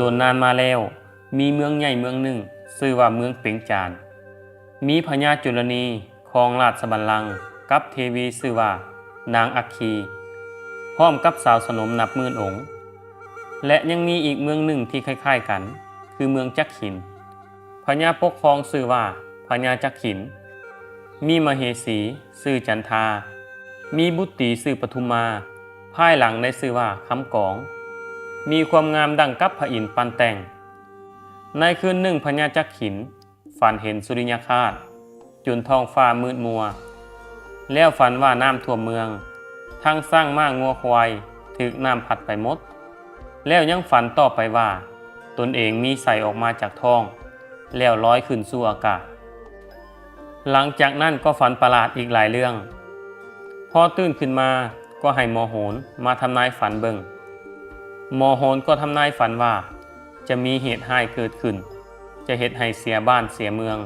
ດົນນານມາແລ້ວ, ມີເມືອງໃຫຍ່ເມືອງໜຶ່ງ ຊື່ວ່າເມືອງເປັງຈານ. ມີພະຍາຈຸລະນີ ຄອງລາຊະບັນລັງ ກັບເທວີຊື່ວ່ານາງອັກຄີ ພ້ອມກັບສາວສະໜົມນັບໝື່ນອົງ. ແລະ ຍັງມີອີກເມືອງໜຶ່ງທີ່ຄ້າຍໆກັນ ຄືເມືອງຈັກຫິນ. ພະຍາປົກຄອງຊື່ວ່າພະຍາຈັກຫິນ, ມີມະເຫສີຊື່ຈັນທາ, ມີບຸດຕີຊື່ປະທຸມມາ, ພາຍຫຼັງໄດ້ຊື່ວ່າຄຳກອງ, ມີຄວາມງາມດັ່ງກັບພະອິນປັ້ນແຕ່ງ. ໃນຄືນໜຶ່ງພະຍາຈັກຫິນ ຝັນເຫັນສຸລິຍະຄາດຈົນທ້ອງຟ້າມືດມົວ, ແລ້ວຝັນວ່ານ້ຳຖ້ວມເມືອງ, ທັງຊ້າງມ້າງົວຄວາຍຖືກນ້ຳພັດໄປໝົດ, ແລ້ວຍັງຝັນຕໍ່ໄປວ່າຕົນເອງມີໄສ້ອອກມາຈາກທ້ອງ ແລ້ວລອຍຂຶ້ນສູ່ອາກາດ. ຫຼັງຈາກນັ້ນກໍຝັນປະຫຼາດອີກຫຼາຍເລື່ອງ. ພໍຕື່ນຂຶ້ນມາກໍໃຫ້ໝໍໂຫນມາທຳນາຍຝັນເບິ່ງ. ໝໍໂຫນກໍທຳນາຍຝັນວ່າຈະມີເຫດຮ້າຍເກີດຂຶ້ນ, ຈະເຮັດໃຫ້ເສຍບ້ານເສຍເມືອງ.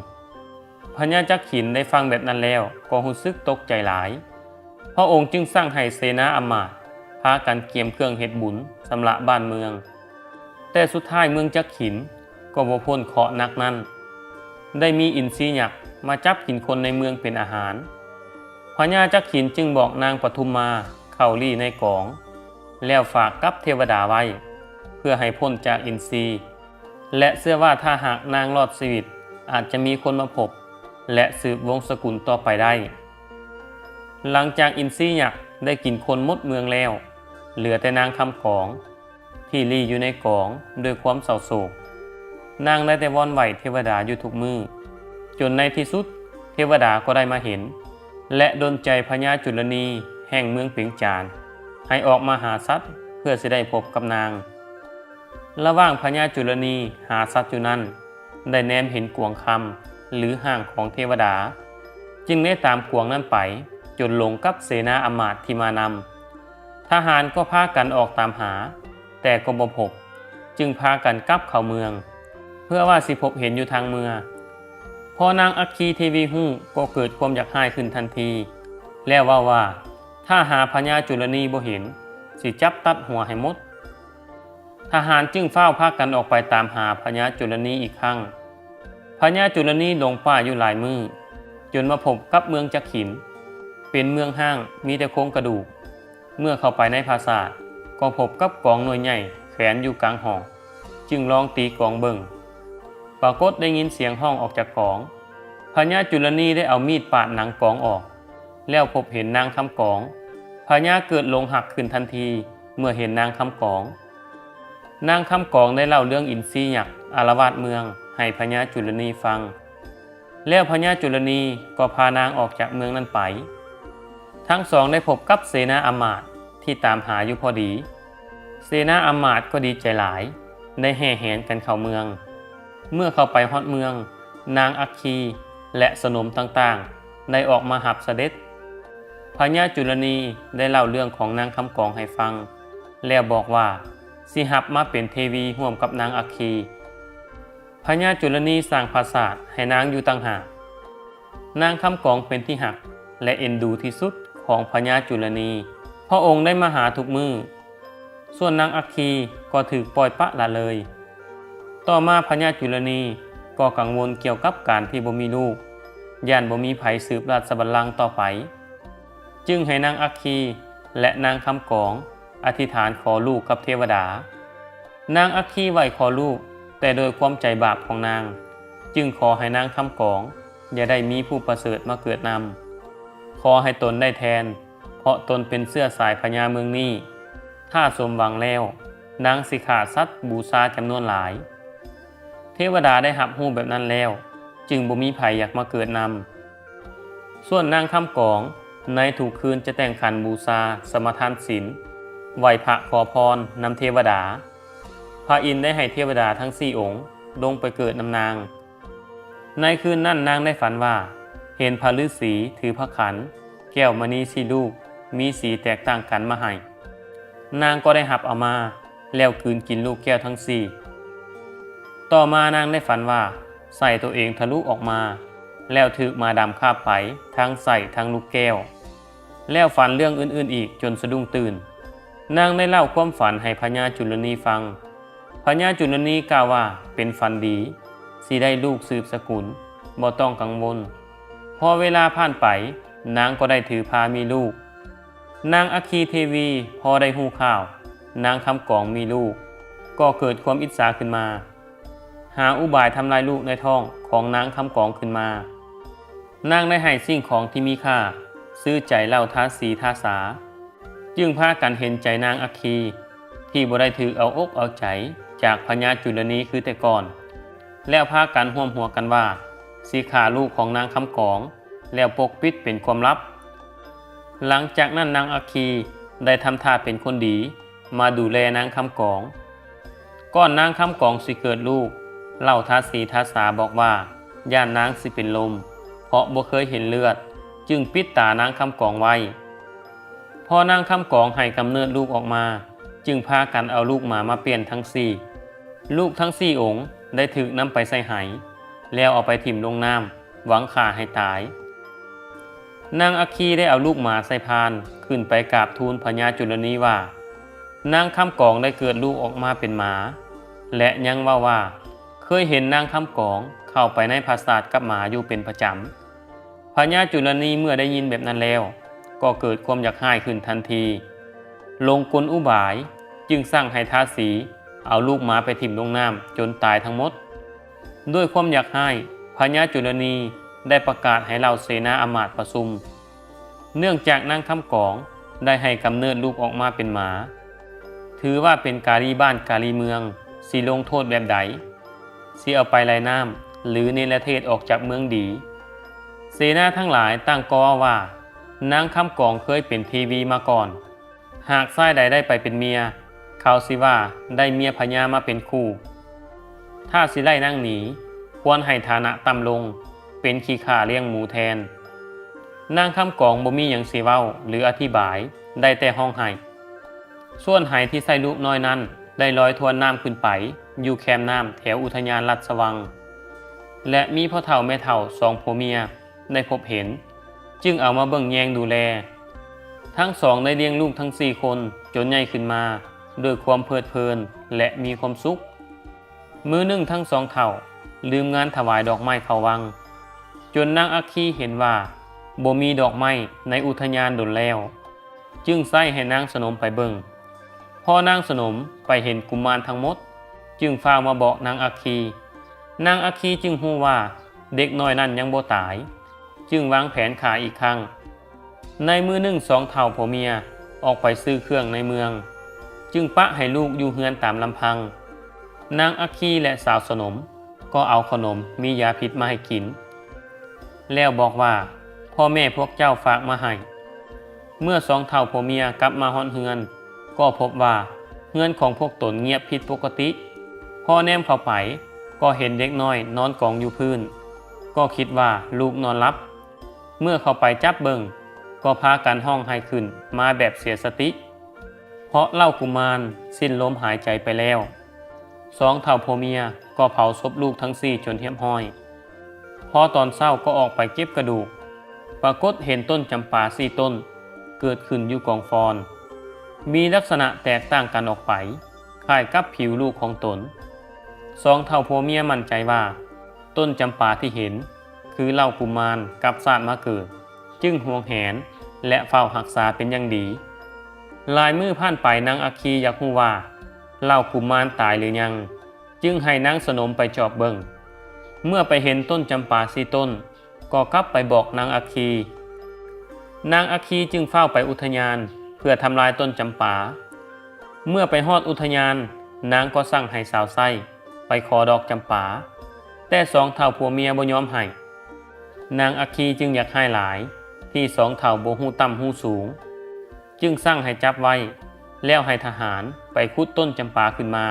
ພະຍາຈັກຫິນໄດ້ຟັງແບບນັ້ນແລ້ວກໍຮູ້ສຶກຕົກໃຈຫຼາຍ. ພະອົງຈຶ່ງສັ່ງໃຫ້ເສນາອຳມາດພາກັນກຽມເຄື່ອງເຮັດບຸນຊຳລະບ້ານເມືອງ. ແຕ່ສຸດທ້າຍເມືອງຈັກຫິນກໍບໍ່ພົ້ນເຄາະໜັກນັ້ນ, ໄດ້ມີອິນຊີຍັກມາຈັບກິນຄົນໃນເມືອງເປັນອາຫານ. ພະຍາຈັກຫິນຈຶ່ງບອກນາງປະທຸມມາເຂົ້າລີ້ໃນກອງ, ແລ້ວຝາກກັບເທວະດາໄວ້ ເພື່ອໃຫ້ພົ້ນຈາກອິນຊີ ແລະ ເຊື່ອວ່າຖ້າຫາກນາງລອດຊີວິດ ອາດຈະມີຄົນມາພົບ ແລະ ສືບວົງສະກຸນຕໍ່ໄປໄດ້. ຫຼັງຈາກອິນຊີຍັກໄດ້ກິນຄົນໝົດເມືອງແລ້ວ, ເຫຼືອແຕ່ນາງຄຳກອງ ທີ່ລີ້ຢູ່ໃນກອງດ້ວຍຄວາມເສົ້າໂສກ. ນາງໄດ້ແຕ່ວອນໄຫວ້ເທວະດາຢູ່ທຸກມື້, ຈົນໃນທີ່ສຸດເທວະດາກໍໄດ້ມາເຫັນ ແລະ ດົນໃຈພະຍາຈຸລະນີແຫ່ງເມືອງເປັງຈານ ໃຫ້ອອກມາຫາສັດເພື່ອຊິໄດ້ພົບກັບນາງ. ລະຫວ່າງພະຍາຈຸລະນີຫາສັດຢູ່ນັ້ນ ໄດ້ແນມເຫັນກວາງຄຳ ຫຼື ຮ່າງຂອງເທວະດາ, ຈຶ່ງໄດ້ຕາມກວາງນັ້ນໄປ ຈົນຫຼົງກັບເສນາອຳມາດທີ່ມານຳ. ທະຫານກໍພາກັນອອກຕາມຫາ, ແຕ່ກໍບໍ່ພົບ, ຈຶ່ງພາກັນກັບເຂົ້າເມືອງ ເພື່ອວ່າຊິພົບເຫັນຢູ່ທາງເມືອ. ພໍນາງອັກຄີເທວີຮູ້ກໍເກີດຄວາມຢາກຮ້າຍຂຶ້ນທັນທີ ແລ້ວເວົ້າວ່າ ຖ້າຫາພະຍາຈຸລະນີບໍ່ເຫັນ ຊິຈັບຕັດຫົວໃຫ້ໝົດ. ທະຫານຈຶ່ງຟ້າວພາກັນອອກໄປຕາມຫາພະຍາຈຸລະນີອີກຄັ້ງ. ພະຍາຈຸລະນີຫຼົງປ່າຢູ່ຫຼາຍມື້ ຈົນມາພົບກັບເມືອງຈັກຫິນ ເປັນເມືອງຮ້າງ ມີແຕ່ໂຄງກະດູກ. ເມື່ອເຂົ້າໄປໃນປາສາດ ກໍພົບກັບກອງໜ່ວຍໃຫຍ່ແຂວນຢູ່ກາງຫ້ອງ, ຈຶ່ງລອງຕີກອງເບິ່ງ. ປາກົດໄດ້ຍິນສຽງຮ້ອງອອກຈາກກອງ. ພະຍາຈຸລະນີໄດ້ເອົາມີດປາດໜັງກອງອອກ, ແລ້ວພົບເຫັນນາງຄຳກອງ. ພະຍາເກີດຫຼົງຮັກຂຶ້ນທັນທີເມື່ອເຫັນນາງຄຳກອງ. ນາງຄຳກອງໄດ້ເລົ່າເລື່ອງອິນຊີຍັກອາລະວາດເມືອງໃຫ້ພະຍາຈຸລະນີຟັງ. ແລ້ວພະຍາຈຸລະນີກໍພານາງອອກຈາກເມືອງນັ້ນໄປ. ທັງສອງໄດ້ພົບກັບເສນາອຳມາດທີ່ຕາມຫາຢູ່ພໍດີ. ເສນາອຳມາດກໍດີໃຈຫຼາຍ ໄດ້ແຫ່ແຫນກັນເຂົ້າເມືອງ. ເມື່ອເຂົ້າໄປຮອດເມືອງ, ນາງອັກຄີ ແລະ ສະໜົມຕ່າງໆ ໄດ້ອອກມາຮັບສະເດັດ. ພະຍາຈຸລະນີໄດ້ເລົ່າເລື່ອງຂອງນາງຄຳກອງໃຫ້ຟັງ ແລ້ວບອກວ່າຊິຮັບມາເປັນເທວີຮ່ວມກັບນາງອັກຄີ. ພະຍາຈຸລະນີສ້າງປາສາດໃຫ້ນາງຢູ່ຕ່າງຫາກ. ນາງຄຳກອງເປັນທີ່ຮັກ ແລະ ເອັນດູທີ່ສຸດຂອງພະຍາຈຸລະນີ. ພະອົງໄດ້ມາຫາທຸກມື້. ສ່ວນນາງອັກຄີກໍຖືກປ່ອຍປະລະເລີຍ. ຕໍ່ມາພະຍາຈຸລະນີກໍກັງວົນກ່ຽວກັບການທີ່ບໍ່ມີລູກ, ຢ້ານບໍ່ມີໃຜສືບລາຊະບັນລັງຕໍ່ໄປ, ຈຶ່ງໃຫ້ນາງອັກຄີ ແລະ ນາງຄຳກອງອະທິຖານຂໍລູກກັບເທວະດາ. ນາງອັກຄີໄຫວ້ຂໍລູກ, ແຕ່ໂດຍຄວາມໃຈບາບຂອງນາງ, ຈຶ່ງຂໍໃຫ້ນາງຄຳກອງຢ່າໄດ້ມີຜູ້ປະເສີດມາເກີດນຳ. ຂໍໃຫ້ຕົນໄດ້ແທນ, ເພາະຕົນເປັນເຊື້ອສາຍພະຍາເມືອງນີ້. ຖ້າສົມຫວັງແລ້ວ, ນາງຊິຂ້າສັດບູຊາຈຳນວນຫຼາຍ. ເທວະດາໄດ້ຮັບຮູ້ແບບນັ້ນແລ້ວ, ຈຶ່ງບໍ່ມີໃຜຢາກມາເກີດນຳ. ສ່ວນນາງຄຳກອງ, ໃນທຸກຄືນຈະແຕ່ງຂັນບູຊາ, ສະມາທານສິນ, ໄຫວ້ພະຂໍພອນນຳເທວະດາ. ພະອິນໄດ້ໃຫ້ເທວະດາທັງສີ່ອົງລົງໄປເກີດນຳນາງ. ໃນຄືນນັ້ນນາງໄດ້ຝັນວ່າ ເຫັນພະລືສີຖືພະຂັນ, ແກ້ວມະນີສີ່ລູກ, ມີສີແຕກຕ່າງກັນມາໃຫ້. ນາງກໍໄດ້ຮັບເອົາມາ ແລ້ວກືນກິນລູກແກ້ວທັງສີ່. ຕໍ່ມານາງໄດ້ຝັນວ່າໄສ້ຕົວເອງທະລຸອອກມາ ແລ້ວຖືກໝາດຳຄາບໄປທັງໄສ້ທັງລູກແກ້ວ. ແລ້ວຝັນເລື່ອງອື່ນໆອີກຈົນສະດຸ້ງຕື່ນ. ນາງໄດ້ເລົ່າຄວາມຝັນໃຫ້ພະຍາຈຸລະນີຟັງ. ພ ພະຍາຈຸລະນີກ່າວວ່າເປັນຝັນດີ, ຊິໄດ້ລູກສືບສະກຸນ, ບໍ່ຕ້ອງກັງວົນ. ພໍເວລາຜ່ານໄປ, ນາງກໍໄດ້ຖືພາມີລູກ. ນາງອັກຄີເທວີພໍໄດ້ຮູ້ຂ່າວນາງຄຳກອງມີລູກ, ກໍເກີດຄວາມອິດສາຂຶ້ນມາ, ຫາອຸບາຍທຳລາຍລູກໃນທ້ອງຂອງນາງຄຳກອງຂຶ້ນມາ. ນາງໄດ້ໃຫ້ສິ່ງຂອງທີ່ມີຄ່າຊື້ໃຈເຫຼົ່າທາສີທາສາ, ຈຶ່ງພາກັນເຫັນໃຈນາງອັກຄີທີ່ບໍ່ໄດ້ຖືກເອົາອົກເອົາໃຈຈາກພະຍາຈຸລະນີຄືແຕ່ກ່ອນ, ແລ້ວພາກັນຮ່ວມຫົວກັນວ່າ ຊິຂ້າລູກຂອງນາງຄຳກອງ ແລ້ວປົກປິດເປັນຄວາມລັບ. ຫຼັງຈາກນັ້ນນາງອັກຄີໄດ້ທຳທ່າເປັນຄົນດີ ມາດູແລນາງຄຳກອງ. ກ່ອນນາງຄຳກອງຊິເກີດລູກ, ເຫຼົ່າທາສີທາສາບອກວ່າຢ້ານນາງຊິເປັນລົມ ເພາະບໍ່ເຄີຍເຫັນເລືອດ, ຈຶ່ງປິດຕານາງຄຳກອງໄວ້. ພໍນາງຄຳກອງໃຫ້ກຳເນີດລູກອອກມາ, ຈຶ່ງພາກັນເອົາລູກໝາມາປ່ຽນທັງສີ່. ລູກທັງສີ່ອົງໄດ້ຖືກນຳໄປໃສ່ໄຫ ແລ້ວເອົາໄປຖິ້ມລົງນ້ຳ ຫວັງຂ້າໃຫ້ຕາຍ. ນາງອັກຄີໄດ້ເອົາລູກໝາໃສ່ພານ ຂຶ້ນໄປກາບທູນພະຍາຈຸລະນີວ່າ ນາງຄຳກອງໄດ້ເກີດລູກອອກມາເປັນໝາ ແລະ ຍັງເວົ້າວ່າ ເຄີຍເຫັນນາງຄຳກອງເຂົ້າໄປໃນຜາສາດກັບໝາຢູ່ເປັນປະຈຳ. ພະຍາຈຸລະນີເມື່ອໄດ້ຍິນແບບນັ້ນແລ້ວ ກໍເກີດຄວາມຢາກຮ້າຍຂຶ້ນທັນທີ, ຫຼົງກົນອຸບາຍ, ຈຶ່ງສັ່ງໃຫ້ທາສີເອົາລູກໝາໄປຖິ້ມລົງນ້ຳຈົນຕາຍທັງໝົດ. ດ້ວຍຄວາມຢາກຮ້າຍ, ພະຍາຈຸລະນີໄດ້ປະກາດໃຫ້ເຫຼົ່າເສນາອາມາດປະຊຸມ. ເນື່ອງຈາກນາງຄຳກອງໄດ້ໃຫ້ກຳເນີດລູກອອກມາເປັນໝາ, ຖືວ່າເປັນກາລີບ້ານກາລີເມືອງ, ຊິລົງໂທດແບບໃດ? ຊິເອົາໄປໄລ່ນ້ຳ ຫຼື ເນລະເທດອອກຈາກເມືອງດີ? ເສນາທັງຫຼາຍຕ່າງກໍເວົ້າວ່າ ນາງຄຳກອງເຄີຍເປັນເທວີມາກ່ອນ. ຫາກຊາຍໃດໄດ້ໄປເປັນເມຍ, ເຂົາຊິວ່າໄດ້ເມຍພະຍາມາເປັນຄູ່. ຖ້າຊິໄລ່ນາງໜີ, ຄວນໃຫ້ຖານະຕ່ຳລົງ, ເປັນຂີ້ຂ້າລ້ຽງໝູແທນ. ນາງຄຳກອງບໍ່ມີຫຍັງຊິເວົ້າ ຫຼື ອະທິບາຍ, ໄດ້ແຕ່ຮ້ອງໄຫ້. ສ່ວນໄຫທີ່ໃສ່ລູກນ້ອຍນັ້ນ ໄດ້ລອຍທວນນ້ຳຂຶ້ນໄປຢູ່ແຄມນ້ຳແຖວອຸທະຍານລາດຊະວັງ ແລະ ມີພໍ່ເຖົ້າແມ່ເຖົ້າສອງຜົວເມຍໄດ້ພົບເຫັນ, ຈຶ່ງເອົາມາເບິ່ງແຍງດູແລ. ທັງສອງໄດ້ລ້ຽງລູກທັງສີ່ຄົນຈົນໃຫຍ່ຂຶ້ນມາດ້ວຍຄວາມເພີດເພີນ ແລະ ມີຄວາມສຸກ. ມື້ໜຶ່ງທັງສອງເຖົ້າລືມງານຖວາຍດອກໄມ້ເຂົ້າວັງ, ຈົນນາງອັກຄີເຫັນວ່າບໍ່ມີດອກໄມ້ໃນອຸທະຍານດົນແລ້ວ, ຈຶ່ງໃຊ້ໃຫ້ນາງສະໜົມໄປເບິ່ງ. ພໍນາງສະໜົມໄປເຫັນກຸມານທັງໝົດ, ຈຶ່ງຟ້າວມາບອກນາງອັກຄີ. ນາງອັກຄີຈຶ່ງຮູ້ວ່າເດັກນ້ອຍນັ້ນຍັງບໍ່ຕາຍ, ຈຶ່ງວາງແຜນຂ້າອີກຄັ້ງ. ໃນມື້ໜຶ່ງສອງເຖົ້າຜົວເມຍອອກໄປຊື້ເຄື່ອງໃນເມືອງ, ຈຶ່ງປະໃຫ້ລູກຢູ່ເຮືອນຕາມລຳພັງ. ນາງອັກຄີ ແລະ ສາວສະໜົມກໍເອົາເຂົ້າໜົມມີຢາພິດມາໃຫ້ກິນ, ແລ້ວບອກວ່າ ພໍ່ແມ່ພວກເຈົ້າຝາກມາໃຫ້. ເມື່ອສອງເຖົ້າຜົວເມຍກັບມາຮອດເຮືອນ, ກໍພົບວ່າເຮືອນຂອງພວກຕົນງຽບຜິດປົກກະຕິ. ພໍແນມເຂົ້າໄປ, ກໍເຫັນເດັກນ້ອຍນອນກອງຢູ່ພື້ນ, ກໍຄິດວ່າລູກນອນຫຼັບ. ເມື່ອເຂົ້າໄປຈັບເບິ່ງ, ກໍພາກັນຮ້ອງໄຫ້ຂຶ້ນມາແບບເສຍສະຕິ, ເພາະເຫຼົ່າກຸມານສິ້ນລົມຫາຍໃຈໄປແລ້ວ. ສອງເຖົ້າຜົວເມຍກໍເຜົາສົບລູກທັງສີ່ຈົນຮຽບຮ້ອຍ. ພໍຕອນເຊົ້າກໍອອກໄປເກັບກະດູກ, ປາກົດເຫັນຕົ້ນຈຳປາສີ່ຕົ້ນເກີດຂຶ້ນຢູ່ກອງຟອນ, ມີລັກສະນະແຕກຕ່າງກັນອອກໄປ, ຄ້າຍກັບຜິວລູກຂອງຕົນ. ສອງເຖົ້າຜົວເມຍໝັ້ນໃຈວ່າ ຕົ້ນຈຳປາທີ່ເຫັນຄືເຫຼົ່າກຸມານກັບຊາດມາເກີດ, ຈຶ່ງຫວງແຫນ ແລະ ເຝົ້າຮັກສາເປັນຢ່າງດີ. ຫຼາຍມື້ຜ່ານໄປ, ນາງອັກຄີຢາກຮູ້ວ່າເຫຼົ່າກຸມານຕາຍຫຼືຍັງ, ຈຶ່ງໃຫ້ນາງສະໜົມໄປຈອບເບິ່ງ. ເມື່ອໄປເຫັນຕົ້ນຈຳປາສີ່ຕົ້ນ, ກໍກັບໄປບອກນາງອັກຄີ. ນາງອັກຄີຈຶ່ງຟ້າວໄປອຸທະຍານເພື່ອທຳລາຍຕົ້ນຈຳປາ. ເມື່ອໄປຮອດອຸທະຍານ, ນາງກໍສັ່ງໃຫ້ສາວໃຊ້ໄປຂໍດອກຈຳປາ, ແຕ່ສອງເຖົ້າຜົວເມຍບໍ່ຍອມໃຫ້. ນາງອັກຄີຈຶ່ງຢາກຮ້າຍຫຼາຍທີ່ສອງເຖົ້າບໍ່ຮູ້ຕ່ຳຮູ້ສູງ, ຈຶ່ງສັ່ງໃຫ້ຈັບໄວ້, ແລ້ວໃຫ້ທະຫານໄປຂຸດຕົ້ນຈຳປາຂຶ້ນມາ,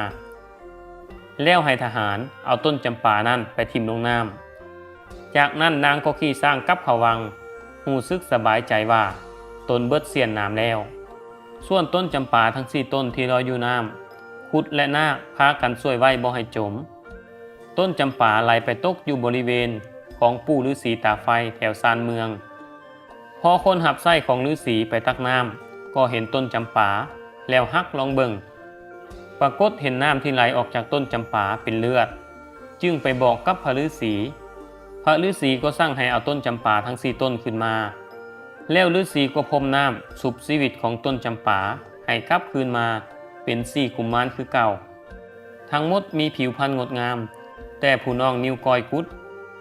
ແລ້ວໃຫ້ທະຫານເອົາຕົ້ນຈຳປານັ້ນໄປຖິ້ມລົງນ້ຳ. ຈາກນັ້ນນາງກໍຂີ່ຊ້າງກັບເຂົ້າວັງ, ຮູ້ສຶກສະບາຍໃຈວ່າຕົນເບິດສ້ຽນໜາມແລ້ວ. ສ່ວນຕົ້ນຈຳປາທັງສີ່ຕົ້ນທີ່ລອຍຢູ່ນ້ຳ, ຄຸດ ແລະ ນາກພາກັນຊ່ວຍໄວ້ບໍ່ໃຫ້ຈົມ. ຕົ້ນຈຳປາໄຫຼໄປຕົກຢູ່ບໍລິເວນຂອງປູ່ລືສີຕາໄຟແຖວຊານເມືອງ. ພໍຄົນຮັບໃຊ້ຂອງລືສີໄປຕັກນ້ຳ, ກໍເຫັນຕົ້ນຈຳປາແລ້ວຫັກລອງເບິ່ງ. ປາກົດເຫັນນ້ຳທີ່ໄຫຼອອກຈາກຕົ້ນຈຳປາເປັນເລືອດ, ຈຶ່ງໄປບອກກັບພະລືສີ. ພະລືສີກໍສັ່ງໃຫ້ເອົາຕົ້ນຈຳປາທັງສີ່ຕົ້ນຂຶ້ນມາ, ແລ້ວລືສີກໍພົມນ້ຳຊຸບຊີວິດຂອງຕົ້ນຈຳປາໃຫ້ກັບຄືນມາເປັນສີ່ກຸມານຄືເກົ່າ. ທັງໝົດມີຜິວພັນງົດງາມ, ແຕ່ຜູ້ນ້ອງນິ້ວກ້ອຍກຸດ,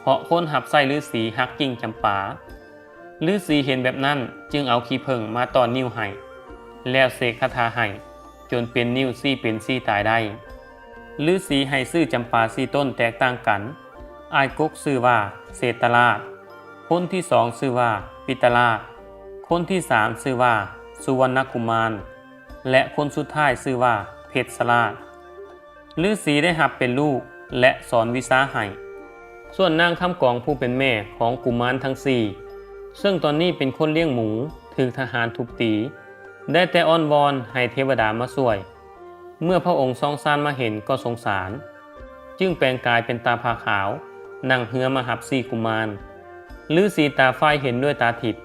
ເພາະຄົນຮັບໃຊ້ລືສີຫັກກິ່ງຈຳປາ. ລືສີເຫັນແບບນັ້ນຈຶ່ງເອົາຂີ້ເຜິ້ງມາຕ້ອນນິ້ວໃຫ້, ແລ້ວເສກຄາຖາໃຫ້ຈົນເປັນນິ້ວຊີ້ເປັນຊີ້ຕາຍໄດ້. ລືສີໃຫ້ຊື່ຈຳປາສີ່ຕົ້ນແຕກຕ່າງກັນ, ອ້າຍກົກຊື່ວ່າເສດຕະລາດ, ຄົນທີສອງຊື່ວ່າປິດຕະລາດ, ຄົນທີສາມຊື່ວ່າສຸວັນນະກຸມານ ແລະ ຄົນສຸດທ້າຍຊື່ວ່າເພັດສະລາດ. ລືສີໄດ້ຮັບເປັນລູກ ແລະ ສອນວິຊາໃຫ້. ສ່ວນນາງຄຳກອງຜູ້ເປັນແມ່ຂອງກຸມານທັງສີ່ ເຊິ່ງຕອນນີ້ເປັນຄົນລ້ຽງໝູ, ຖືກທະຫານທຸບຕີ, ໄດ້ແຕ່ອ້ອນວອນໃຫ້ເທວະດາມາຊ່ວຍ. ເມື່ອພະອົງຊອງຊານມາເຫັນກໍສົງສານ, ຈຶ່ງແປງກາຍເປັນຕາຜາຂາວ, ນັ່ງເຮືອມາຮັບສີ່ກຸມານ. ລືສີຕາຝ້າຍເຫັນດ້ວຍຕາທິບ,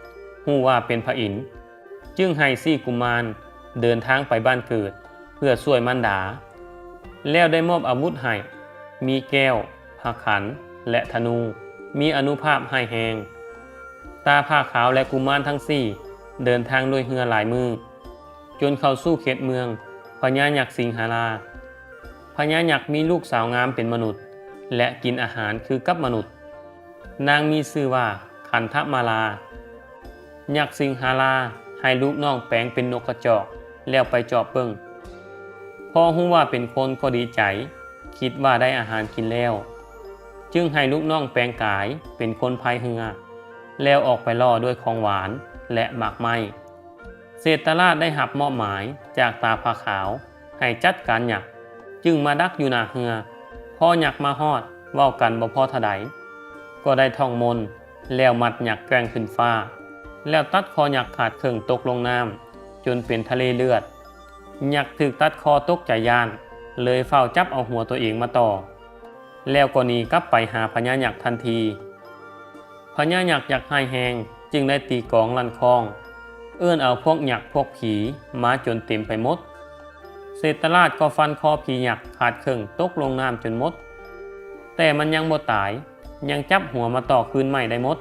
ຮູ້ວ່າເປັນພະອິນ, ຈຶ່ງໃຫ້ສີ່ກຸມານເດີນທາງໄປບ້ານເກີດເພື່ອຊ່ວຍມານດາ, ແລ້ວໄດ້ມອບອາວຸດໃຫ້, ມີແກ້ວ, ພະຂັນ ແລະ ທະນູ, ມີອານຸພາບຮ້າຍແຮງ. ຕາຜາຂາວ ແລະ ກຸມານທັງສີ່ເດີນທາງດ້ວຍເຮືອຫຼາຍມື້, ຈົນເຂົ້າສູ່ເຂດເມືອງພະຍາຍັກສິງຫາລາ. ພະຍາຍັກມີລູກສາວງາມເປັນມະນຸດ ແລະ ກິນອາຫານຄືກັບມະນຸດ. ນາງມີຊື່ວ່າຂັນທະມາລາ. ຍັກສິງຫາລາໃຫ້ລູກນ້ອງແປງເປັນນົກກະຈອກ ແລ້ວໄປຈອບເບິ່ງ. ພໍຮູ້ວ່າເປັນຄົນກໍດີໃຈ, ຄິດວ່າໄດ້ອາຫານກິນແລ້ວ, ຈຶ່ງໃຫ້ລູກນ້ອງແປງກາຍເປັນຄົນພາຍເຮືອ, ແລ້ວອອກໄປລໍ້ດ້ວຍຂອງຫວານ ແລະ ໝາກໄມ້. ເສດຕະລາດໄດ້ຮັບມອບໝາຍຈາກຕາຜາຂາວໃຫ້ຈັດການຍັກ, ຈຶ່ງມາດັກຢູ່ໜ້າເຮືອ. ພໍຍັກມາຮອດ, ເວົ້າກັນບໍ່ພໍເທົ່າໃດ, ກໍໄດ້ທ່ອງມົນ, ແລ້ວມັດຍັກແກວ່ງຂຶ້ນຟ້າ, ແລ້ວຕັດຄໍຍັກຂາດເຄິ່ງຕົກລົງນ້ຳ, ຈົນເປັນທະເລເລືອດ. ຍັກຖືກຕັດຄໍຕົກໃຈຢ້ານ, ເລີຍຟ້າວຈັບເອົາຫົວຕົວເອງມາຕໍ່, ແລ້ວກໍໜີກັບໄປຫາພະຍາຍັກທັນທີ. ພະຍາຍັກຢາກຮ້າຍແຮງ, ຈຶ່ງໄດ້ຕີກອງລັ່ນຄ້ອງ, ເອີ້ນເອົາພວກຍັກພວກຜີມາຈົນເຕັມໄປໝົດ. ເສດຕະລາດກໍຟັນຄໍຜີຍັກຂາດເຄິ່ງຕົກລົງນ້ຳຈົນໝົດ, ແຕ່ມັນຍັງບໍ່ຕາຍ, ຍັງຈັບຫົວມາຕໍ່ຄືນໃໝ່ໄດ້ໝົດ.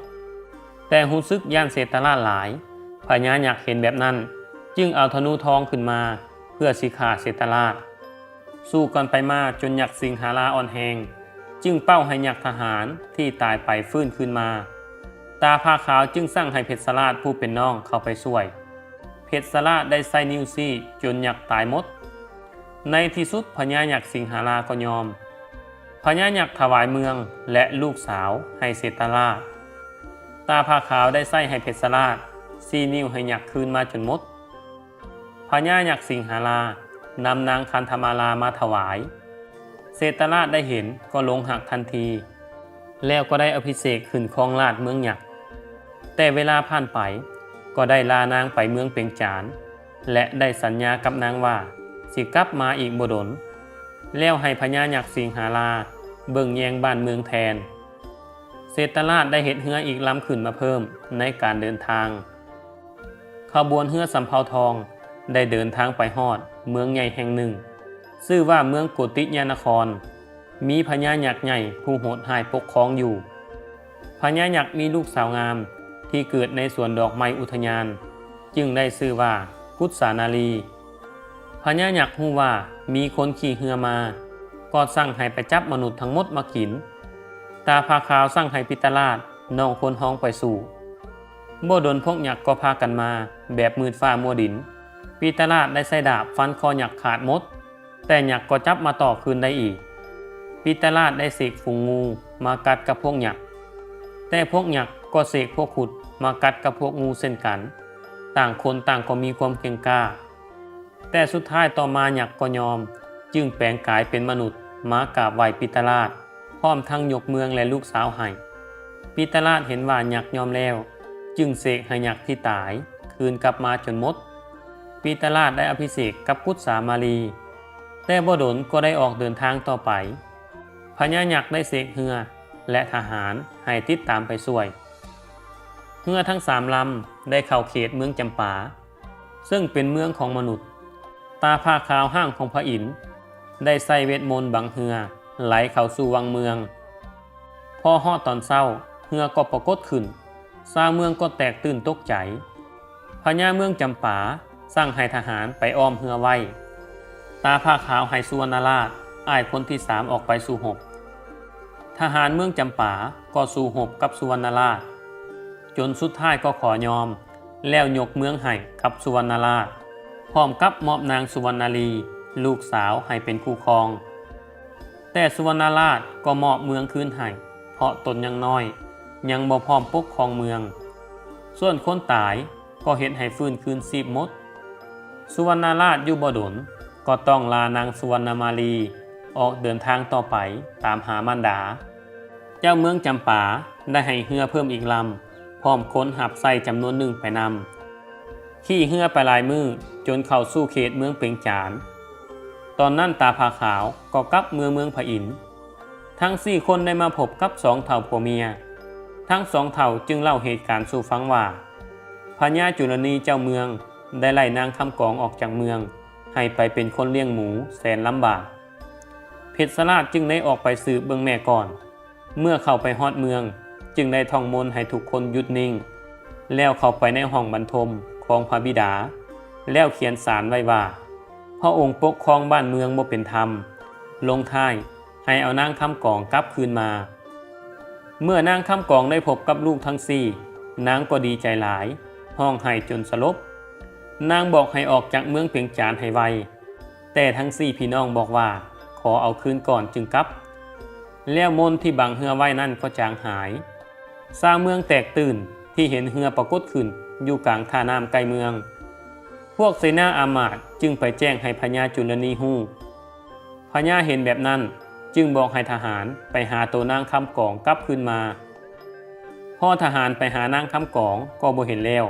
ແຕ່ຮູ້ສຶກຢ້ານເສດຕະລາດຫຼາຍ, ພະຍາຍັກເຫັນແບບນັ້ນ, ຈຶ່ງເອົາທະນູທອງຂຶ້ນມາເພື່ອຊິຂ້າເສດຕະລາດ. ສູ້ກັນໄປມາຈົນຍັກສິງຫາລາອ່ອນແຮງ, ຈຶ່ງເປົ້າໃຫ້ຍັກທະຫານທີ່ຕາຍໄປຟື້ນຄືນມາ. ຕາຜາຂາວຈຶ່ງສັ່ງໃຫ້ເພັດສະລາດຜູ້ເປັນນ້ອງເຂົ້າໄປຊ່ວຍ. ເພັດສະລາດໄດ້ໃຊ້ນິ້ວຊີ້ຈົນຍັກຕາຍໝົດ. ໃນທີ່ສຸດພະຍາຍັກສິງຫາລາກໍຍອມ. ພະຍາຍັກຖວາຍເມືອງ ແລະ ລູກສາວໃຫ້ເສດຕະລາດ. ຕາຜາຂາວໄດ້ໃຊ້ໃຫ້ເພັດສະລາດຊີ້ນິ້ວໃຫ້ຍັກຄືນມາຈົນໝົດ. ພະຍາຍັກສິງຫາລານຳນາງຄັນທະມາລາມາຖວາຍ. ເສດຕະລາດໄດ້ເຫັນກໍຫຼົງຮັກທັນທີ, ແລ້ວກໍໄດ້ອະພິເສກຂຶ້ນຄອງລາດເມືອງຍັກ. ແຕ່ເວລາຜ່ານໄປ, ກໍໄດ້ລານາງໄປເມືອງເປັງຈານ ແລະ ໄດ້ສັນຍາກັບນາງວ່າຊິກັບມາອີກບໍ່ດົນ, ແລ້ວໃຫ້ພະຍາຍັກສິງຫາລາເບິ່ງແຍງບ້ານເມືອງແທນ. ເສດຕະລາດໄດ້ເຮັດເຮືອອີກລຳຂຶ້ນມາເພີ່ມໃນການເດີນທາງ. ຂະບວນເຮືອສຳເພົາທອງໄດ້ເດີນທາງໄປຮອດເມືອງໃຫຍ່ແຫ່ງໜຶ່ງ, ຊື່ວ່າເມືອງໂກຕິຍະນະຄອນ, ມີພະຍາຍັກໃຫຍ່ຜູ້ໂຫດຮ້າຍປົກຄອງຢູ່. ພະຍາຍັກມີລູກສາວງາມທີ່ເກີດໃນສວນດອກໄມ້ອຸທະຍານ, ຈຶ່ງໄດ້ຊື່ວ່າກຸດສານາລີ. ພະຍາຍັກຮູ້ວ່າມີຄົນຂີ່ເຮືອມາ, ກໍສັ່ງໃຫ້ໄປຈັບມະນຸດທັງໝົດມາກິນ. ຕາຜາຂາວສັ່ງໃຫ້ປິດຕະລາດນ້ອງຄົນຮອງໄປສູ້. ບໍ່ດົນພວກຍັກກໍພາກັນມາແບບມືດຟ້າມົວດິນ. ປິດຕະລາດໄດ້ໃຊ້ດາບຟັນຄໍຍັກຂາດໝົດ, ແຕ່ຍັກກໍຈັບມາຕໍ່ຄືນໄດ້ອີກ. ປິດຕະລາດໄດ້ເສກຝູງງູມາກັດກັບພວກຍັກ, ແຕ່ພວກຍັກກໍເສກພວກຂຸດມາກັດກັບພວກງູເຊັ່ນກັນ. ຕ່າງຄົນຕ່າງກໍມີຄວາມເກັ່ງກ້າ. ແຕ່ສຸດທ້າຍຕໍ່ມາຍັກກໍຍອມ, ຈຶ່ງແປງກາຍເປັນມະນຸດມາກາບໄຫວ້ປິດຕະລາດ, ພ້ອມທັງຍົກເມືອງ ແລະ ລູກສາວໃຫ້. ປິດຕະລາດເຫັນວ່າຍັກຍອມແລ້ວ, ຈຶ່ງເສກໃຫ້ຍັກທີ່ຕາຍຄືນກັບມາຈົນໝົດ. ປິດຕະລາດໄດ້ອະພິເສກກັບກຸດສາມາລີ, ແຕ່ບໍ່ດົນກໍໄດ້ອອກເດີນທາງຕໍ່ໄປ. ພະຍາຍັກໄດ້ເສກເຮືອ ແລະ ທະຫານໃຫ້ຕິດຕາມໄປຊ່ວຍ. ເຮືອທັງສາມລຳໄດ້ເຂົ້າເຂດເມືອງຈຳປາ, ເຊິ່ງເປັນເມືອງຂອງມະນຸດ. ຕາຜາຂາວຮ່າງຂອງພະອິນ ໄດ້ໃຊ້ເວດມົນບັງເຮືອໄຫຼເຂົ້າສູ່ວັງເມືອງ. ພໍຮອດຕອນເຊົ້າ, ເຮືອກໍປາກົດຂຶ້ນ, ຊາວເມືອງກໍແຕກຕື່ນຕົກໃຈ. ພະຍາເມືອງຈຳປາສັ່ງໃຫ້ທະຫານໄປອ້ອມເຮືອໄວ້. ຕາຜາຂາວໃຫ້ສຸວັນນະລາດ, ອ້າຍຄົນທີສາມ ອອກໄປສູ້ຮົບ. ທະຫານເມືອງຈຳປາກໍສູ້ຮົບກັບສຸວັນນະລາດ, ຈົນສຸດທ້າຍກໍຂໍຍອມ ແລ້ວຍົກເມືອງໃຫ້ກັບສຸວັນນະລາດ, ພ້ອມກັບມອບນາງສຸວັນນາລີ ລູກສາວໃຫ້ເປັນຄູ່ຄອງ. ແຕ່ສຸວັນນະລາດກໍມອບເມືອງຄືນໃຫ້, ເພາະຕົນຍັງນ້ອຍ, ຍັງບໍ່ພ້ອມປົກຄອງເມືອງ. ສ່ວນຄົນຕາຍກໍເຮັດໃຫ້ຟື້ນຄືນຊີບໝົດ. ສຸວັນນະລາດຢູ່ບໍ່ດົນ ກໍຕ້ອງລານາງສຸວັນນະມາລີອອກເດີນທາງຕໍ່ໄປຕາມຫາມານດາ. ເຈົ້າເມືອງຈຳປາໄດ້ໃຫ້ເຮືອເພີ່ມອີກລຳ ພ້ອມຄົນຮັບໃຊ້ຈຳນວນໜຶ່ງໄປນຳ. ຂີ່ເຮືອໄປຫຼາຍມື້ຈົນເຂົ້າສູ່ເຂດເມືອງເປັງຈານ. ຕອນນັ້ນຕາຜາຂາວກໍກັບເມືອເມືອງພະອິນ. ທັງສີ່ຄົນໄດ້ມາພົບກັບສອງເຖົ້າຜົວເມຍ. ທັງສອງເຖົ້າຈຶ່ງເລົ່າເຫດການສູ່ຟັງວ່າ ພະຍາຈຸລະນີເຈົ້າເມືອງໄດ້ໄລ່ນາງຄຳກອງອອກຈາກເມືອງ ໃຫ້ໄປເປັນຄົນລ້ຽງໝູແສນລຳບາກ. ເພັດສະລາດຈຶ່ງໄດ້ອອກໄປສືບເບິ່ງແມ່ກ່ອນ. ເມື່ອເຂົ້າໄປຮອດເມືອງ ຈຶ່ງໄດ້ທ່ອງມົນໃຫ້ທຸກຄົນຢຸດນິ່ງ, ແລ້ວເຂົ້າໄປໃນຫ້ອງບັນທົມຂອງພະບິດາ, ແລ້ວຂຽນສານໄວ້ວ່າ ພະອົງປົກຄອງບ້ານເມືອງບໍ່ເປັນທຳ, ລົງທ້າຍໃຫ້ເອົານາງຄຳກອງກັບຄືນມາ. ເມື່ອນາງຄຳກອງໄດ້ພົບກັບລູກທັງສີ່, ນາງກໍດີໃຈຫຼາຍ, ຮ້ອງໄຫ້ຈົນສະຫຼົບ. ນາງບອກໃຫ້ອອກຈາກເມືອງເປັງຈານໃຫ້ໄວ, ແຕ່ທັງສີ່ພີ່ນ້ອງບອກວ່າ ຂໍເອົາຄືນກ່ອນຈຶ່ງກັບ. ແລ້ວມົນທີ່ບັງເຮືອໄວ້ນັ້ນກໍຈາງຫາຍ. ຊາວເມືອງແຕກຕື່ນທີ່ເຫັນເຮືອປາກົດຂຶ້ນຢູ່ກາງທ່ານ້ຳໃກ້ເມືອງ. ພວກເສນາອາມາດຈຶ່ງໄປແຈ້ງໃຫ້ພະຍາຈຸລະນີຮູ້. ພະຍາເຫັນແບບນັ້ນຈຶ່ງບອກໃຫ້ທະຫານໄປຫາໂຕນາງຄຳກອງກັບຄືນມາ. ພໍທະຫານໄປຫານາງຄຳກອງກໍບໍ່ເຫັນແລ້ວ,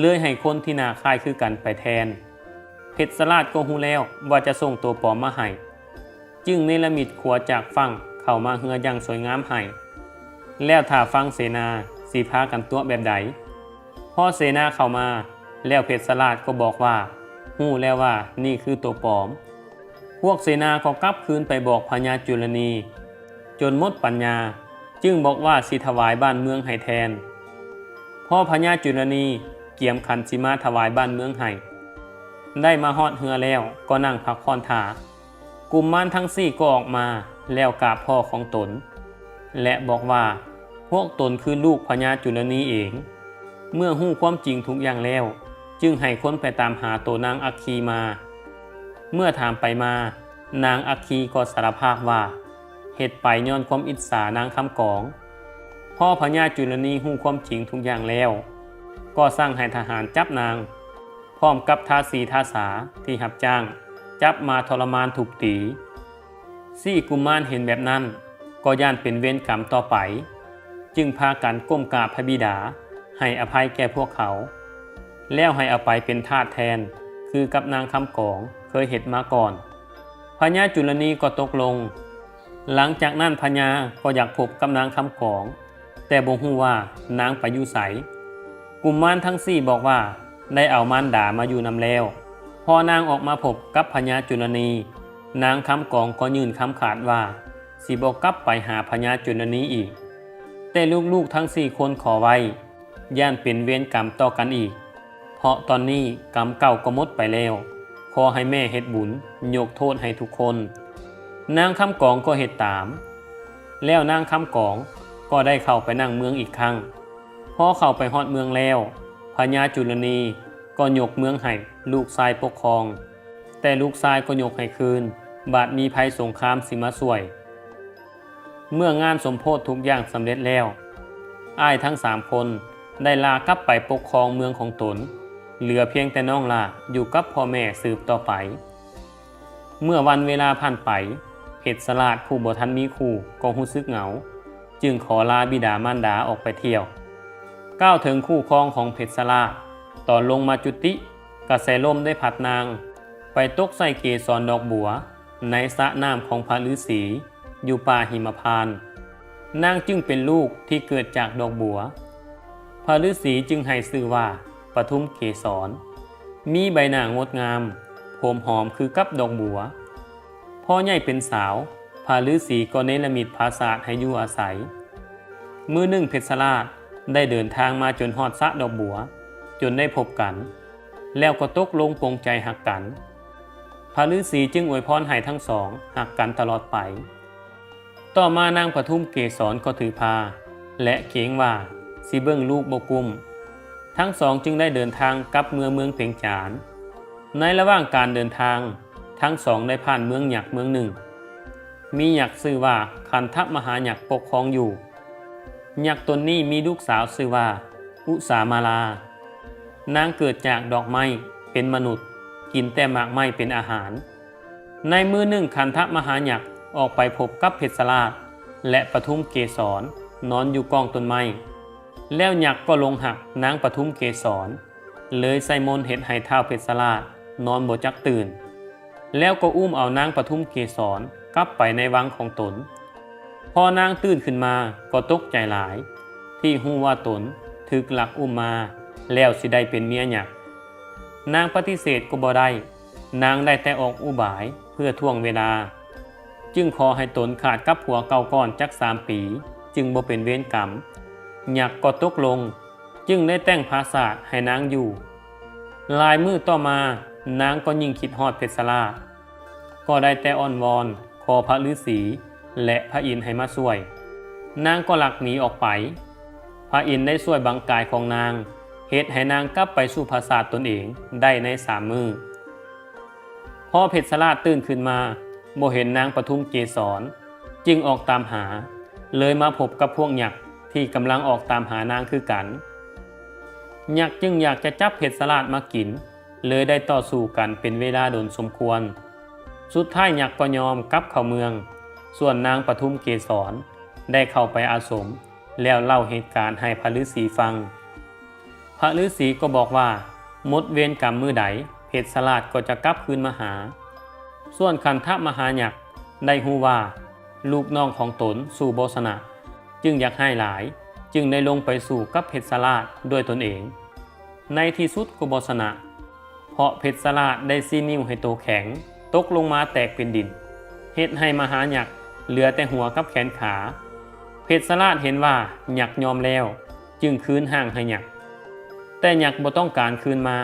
ເລີຍໃຫ້ຄົນທີ່ໜ້າຄ້າຍຄືກັນໄປແທນ. ເພັດສະລາດກໍຮູ້ແລ້ວວ່າຈະສົ່ງໂຕປອມມາໃຫ້, ຈຶ່ງເນລະມິດຂົວຈາກຝັ່ງເຂົ້າມາເຮືອຢ່າງສວຍງາມໃຫ້, ແລ້ວຖ້າຟັງເສນາຊິພາກັນຕົວະແບບໃດ. ພໍເສນາເຂົ້າມາແລ້ວ ເພັດສະລາດກໍບອກວ່າ ຮູ້ແລ້ວວ່ານີ້ຄືໂຕປອມ. ພວກເສນາກໍກັບຄືນໄປບອກພະຍາຈຸລະນີ ຈົນໝົດປັນຍາ, ຈຶ່ງບອກວ່າຊິຖະຫວາຍບ້ານເມືອງໃຫ້ແທນ. ພໍພະຍາຈຸລະນີກຽມຂັນຊິມາຖະຫວາຍບ້ານເມືອງໃຫ້, ໄດ້ມາຮອດເຮືອແລ້ວກໍນັ່ງພັກຜ່ອນຖ້າ. ກຸມມານທັງສີ່ກໍອອກມາແລ້ວກາບພໍ່ຂອງຕົນ ແລະ ບອກວ່າ ພວກຕົນຄືລູກພະຍາຈຸລະນີເອງ. ເມື່ອຮູ້ຄວາມຈິງທຸກຢ່າງແລ້ວ, ຈຶ່ງໃຫ້ຄົນໄປຕາມຫາໂຕນາງອັກຄີມາ. ເມື່ອຖາມໄປມາ, ນາງອັກຄີກໍສາລະພາບວ່າ ເຮັດໄປຍ້ອນຄວາມອິດສານາງຄຳກອງ. ພໍພະຍາຈຸລະນີຮູ້ຄວາມຈິງທຸກຢ່າງແລ້ວ, ກໍສັ່ງໃຫ້ທະຫານຈັບນາງ ພ້ອມກັບທາສີທາສາທີ່ຮັບຈ້າງຈັບມາທໍລະມານທຸບຕີ. ສີ່ກຸມມານເຫັນແບບນັ້ນກໍຢ້ານເປັນເວນກຳຕໍ່ໄປ, ຈຶ່ງພາກັນກົ້ມກາບພະບິດາໃຫ້ອະໄພແກ່ພວກເຂົາ, ແລ້ວໃຫ້ເອົາໄປເປັນທາດແທນ ຄືກັບນາງຄຳກອງເຄີຍເຮັດມາກ່ອນ. ພະຍາຈຸລະນີກໍຕົກລົງ. ຫຼັງຈາກນັ້ນພະຍາກໍຢາກພົບກັບນາງຄຳກອງ, ແຕ່ບໍ່ຮູ້ວ່ານາງໄປຢູ່ໃສ. ກຸມມານທັງສີ່ບອກວ່າໄດ້ເອົາມານດາມາຢູ່ນຳແລ້ວ. ພໍນາງອອກມາພົບກັບພະຍາຈຸລະນີ, ນາງຄຳກອງກໍຍື່ນຄຳຂາດວ່າຊິບໍ່ກັບໄປຫາພະຍາຈຸລະນີອີກ. ແຕ່ລູກໆທັງສີ່ຄົນຂໍໄວ້, ຢ້ານເປັນເວນກຳຕໍ່ກັນອີກ. ເພາະຕອນນີ້ກຳເກົ່າກໍໝົດໄປແລ້ວ, ຂໍໃຫ້ແມ່ເຮັດບຸນຍົກໂທດໃຫ້ທຸກຄົນ. ນາງຄຳກອງກໍເຮັດຕາມ. ແລ້ວນາງຄຳກອງກໍໄດ້ເຂົ້າໄປນັ່ງເມືອງອີກຄັ້ງ. ພໍເຂົ້າໄປຮອດເມືອງແລ້ວ, ພະຍາຈຸລະນີກໍຍົກເມືອງໃຫ້ລູກຊາຍປົກຄອງ, ແຕ່ລູກຊາຍກໍຍົກໃຫ້ຄືນ, ບາດມີໄພສົງຄາມຊິມາຊ່ວຍ. ເມື່ອງານສົມໂພດທຸກຢ່າງສຳເລັດແລ້ວ, ອ້າຍທັງສາມຄົນໄດ້ລາກັບໄປປົກຄອງເມືອງຂອງຕົນ, ເຫຼືອພຽງແຕ່ນ້ອງຫຼ້າຢູ່ກັບພໍ່ແມ່ສືບຕໍ່ໄປ. ເມື່ອວັນເວລາຜ່ານໄປ, ເພັດສະລາດຜູ້ບໍ່ທັນມີຄູ່ກໍຮູ້ສຶກເຫງົາ, ຈຶ່ງຂໍລາບິດາມານດາອອກໄປທ່ຽວ. ກ່າວເຖິງຄູ່ຄອງຂອງເພັດສະລາດ, ຕອນລົງມາຈຸຕິ, ກະແສລົມໄດ້ພັດນາງໄປຕົກໃສ່ເກສອນດອກບົວໃນສະນ້ຳຂອງພະລືສີຢູ່ປ່າຫິມະພານ. ນາງຈຶ່ງເປັນລູກທີ່ເກີດຈາກດອກບົວ. ພະລືສີຈຶ່ງໃຫ້ຊື່ວ່າປະທຸມເກສອນ, ມີໃບໜ້າງົດງາມ, ຜົມຫອມຄືກັບດອກບົວ. ພ ພໍໃຫຍ່ເປັນສາວ, ພະລືສີກໍເນລະມິດຜາສາດໃຫ້ຢູ່ອາໄສ. ມື້ໜຶ່ງເພັດສະລາດໄດ້ເດີນທາງມາຈົນຮອດສະດອກບົວ, ຈົນໄດ້ພົບກັນ, ແລ້ວກໍຕົກລົງປົງໃຈຮັກກັນ. ພະລືສີຈຶ່ງອວຍພອນໃຫ້ທັງສອງຮັກກັນຕະຫຼອດໄປ. ຕໍ່ມານາງປະທຸມເກສອນກໍຖືພາ ແລະ ເກງວ່າຊິເບິ່ງລູກບໍ່ກຸ້ມ, ທັງສອງຈຶ່ງໄດ້ເດີນທາງກັບເມືອເມືອງເພັງຈານ. ໃນລະຫວ່າງການເດີນທາງ, ທັງສອງໄດ້ຜ່ານເມືອງຍັກເມືອງໜຶ່ງ, ມີຍັກຊື່ວ່າຄັນທະມະຫາຍັກປົກຄອງຢູ່. ຍັກຕົນນີ້ມີລູກສາວຊື່ວ່າອຸສາມາລາ. ນາງເກີດຈາກດອກໄມ້, ເປັນມະນຸດ, ກິນແຕ່ໝາກໄມ້ເປັນອາຫານ. ໃນມື້ໜຶ່ງຄັນທະມະຫາຍັກອອກໄປພົບກັບເພັດສະລາດ ແລະ ປະທຸມເກສອນນອນຢູ່ກ້ອງຕົ້ນໄມ້. ແລ້ວຍັກກໍຫຼົງຮັກນາງປະທຸມເກສອນ, ເລີຍໃສ່ມົນເຮັດໃຫ້ທ້າວເພັດສະລາດນອນບໍ່ຈັກຕື່ນ. ແລ້ວກໍອຸ້ມເອົານາງປະທຸມເກສອນກັບໄປໃນວັງຂອງຕົນ. ພໍນາງຕື່ນຂຶ້ນມາກໍຕົກໃຈຫຼາຍ ທີ່ຮູ້ວ່າຕົນຖືກລັກອຸ້ມມາ ແລ້ວຊິໄດ້ເປັນເມຍຍັກ. ນາງປະຕິເສດກໍບໍ່ໄດ້, ນາງໄດ້ແຕ່ອອກອຸບາຍເພື່ອຖ່ວງເວລາ, ຈຶ່ງຂໍໃຫ້ຕົນຂາດກັບຜົວເກົ່າກ່ອນຈັກສາມປີ, ຈຶ່ງບໍ່ເປັນເວນກຳ. ຍັກກໍຕົກລົງ, ຈຶ່ງໄດ້ແຕ່ງຜາສາດໃຫ້ນາງຢູ່. ຫຼາຍມື້ຕໍ່ມາ, ນາງກໍຍິ່ງຄິດຮອດເພັດສະລາດ, ກໍໄດ້ແຕ່ອ້ອນວອນຂໍພະລືສີ ແລະ ພະອິນໃຫ້ມາຊ່ວຍ. ນາງກໍລັກໜີອອກໄປ. ພະອິນໄດ້ຊ່ວຍບັງກາຍຂອງນາງ, ເຮັດໃຫ້ນາງກັບໄປສູ່ຜາສາດຕົນເອງໄດ້ໃນສາມມື້. ພໍເພັດສະລາດຕື່ນຂຶ້ນມາ, ບໍ່ເຫັນນາງປະທຸມເກສອນ, ຈຶ່ງອອກຕາມຫາ, ເລີຍມາພົບກັບພວກຍັກທີ່ກຳລັງອອກຕາມຫານາງຄືກັນ. ຍັກຈຶ່ງຢາກຈະຈັບເພັດສະລາດມາກິນ, ເລີຍໄດ້ຕໍ່ສູ້ກັນເປັນເວລາດົນສົມຄວນ. ສຸດທ້າຍຍັກກໍຍອມກັບເຂົ້າເມືອງ, ສ່ວນນາງປະທຸມເກສອນໄດ້ເຂົ້າໄປອາສົມ ແລ້ວເລົ່າເຫດການໃຫ້ພະລືສີຟັງ. ພະລືສີກໍບອກວ່າ ໝົດເວນກຳມື້ໃດ, ເພັດສະລາດກໍຈະກັບຄືນມາຫາ. ສ່ວນຄັນທະມະຫາຍັກໄດ້ຮູ້ວ່າລູກນ້ອງຂອງຕົນສູ້ບໍ່ຊະນະ, ຈຶ່ງຢາກຮ້າຍ, ຈຶ່ງໄດ້ລົງໄປສູ້ກັບເພັດສະລາດດ້ວຍຕົນເອງ. ໃນທີ່ສຸດກໍບໍ່ຊະນະ, ເພາະເພັດສະລາດໄດ້ຊີ້ນິ້ວໃຫ້ໂຕແຂງ, ຕົກລົງມາແຕກເປັນດິນ, ເຮັດໃຫ້ມະຫາຍັກເຫຼືອແຕ່ຫົວກັບແຂນຂາ. ເພັດສະລາດເຫັນວ່າຍັກຍອມແລ້ວ, ຈຶ່ງຄືນຮ່າງໃຫ້ຍັກ. ແຕ່ຍັກບໍ່ຕ້ອງການຄືນມາ,